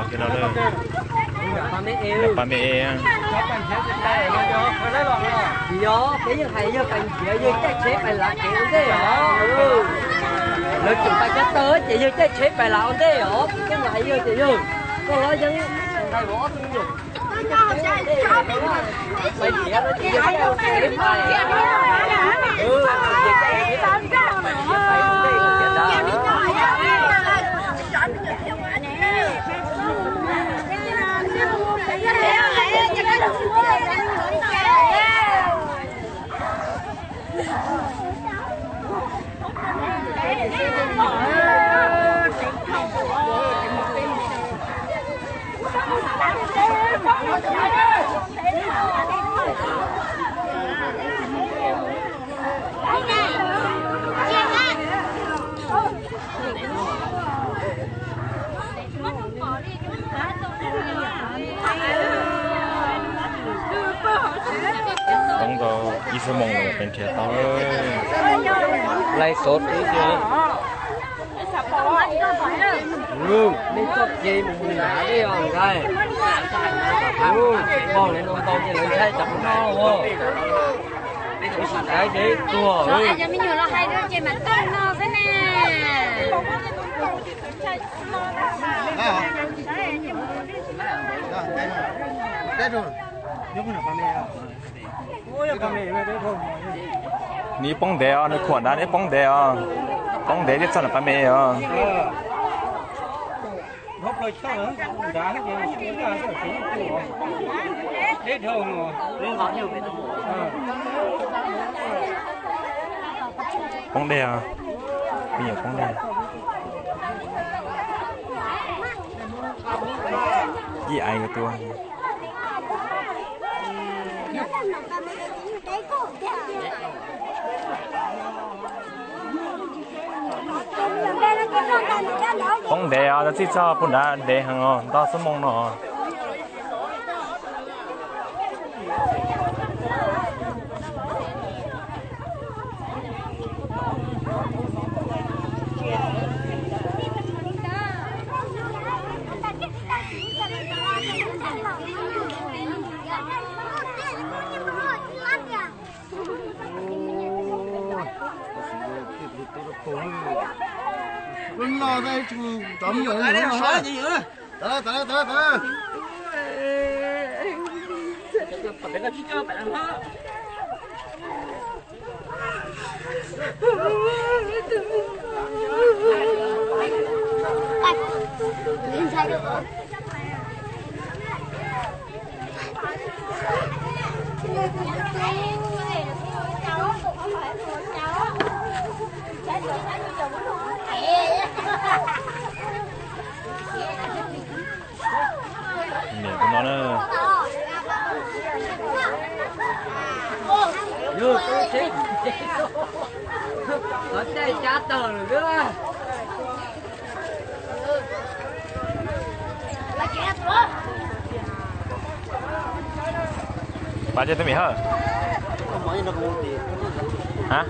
Cov no, pa me e, yog peb yeej hais yawg pais nrhiav yawg caij tsheb pais lav kev ua ntej os. Lawv tseem pais cov tawg ces yawg caij tsheb pais lav ua ntej os. Koj mus hais yawg tias yawg, koj hlob Yeeb, hais vauv ob tug me nyuam, pais nrhiav no ces yawg caij tsheb pais. Toob tau ib xuab moos los peb nrhiav tau. Laij xov twb tias nej txoj kev mus mus nrad dej os nqaij. Pom lawv no ntau ces lawv ntshai tsam no os. Kuv sim saib kev tuag. Cov me nyuam los hais dua ces mam tuaj no xwb na. Nws poob ntev os, nws khuam nrad nws poob ntev os, poob ntev thiaj txog nram pas me os. Poob dej os, me nyuam poob dej. Ib aiv tua. Poob ntev os, txij txog puag nrad ntev heev os, ntau xuab moos no. Niam tus no na. Yog tub tsheb, qhov caij cab tawg lawm xwb. Pab cov tub mim hawm. Hab,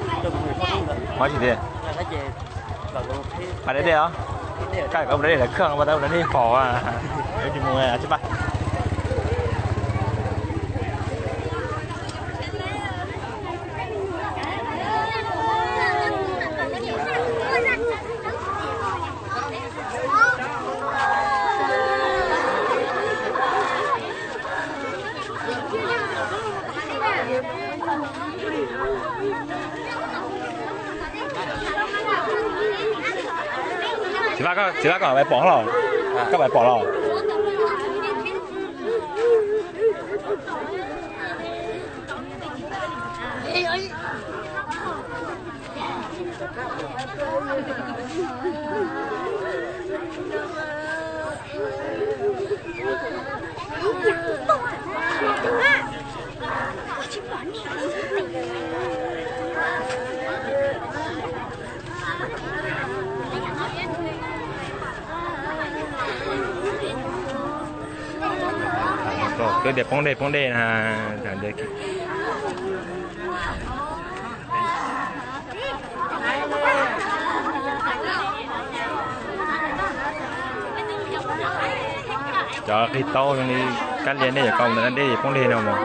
hov tsis tias pab dej dej os. Kaj kov dej lawv khaj, pab dej pom tsis pab. Txiv Vaj, txiv Vaj koj pais pom los? Koj pais pom los? Koj tias poob dej poob dej na. Cov qig taub zoo li Kab Lia nej yuav kom mus ntawm dab deb es poob lig no mas.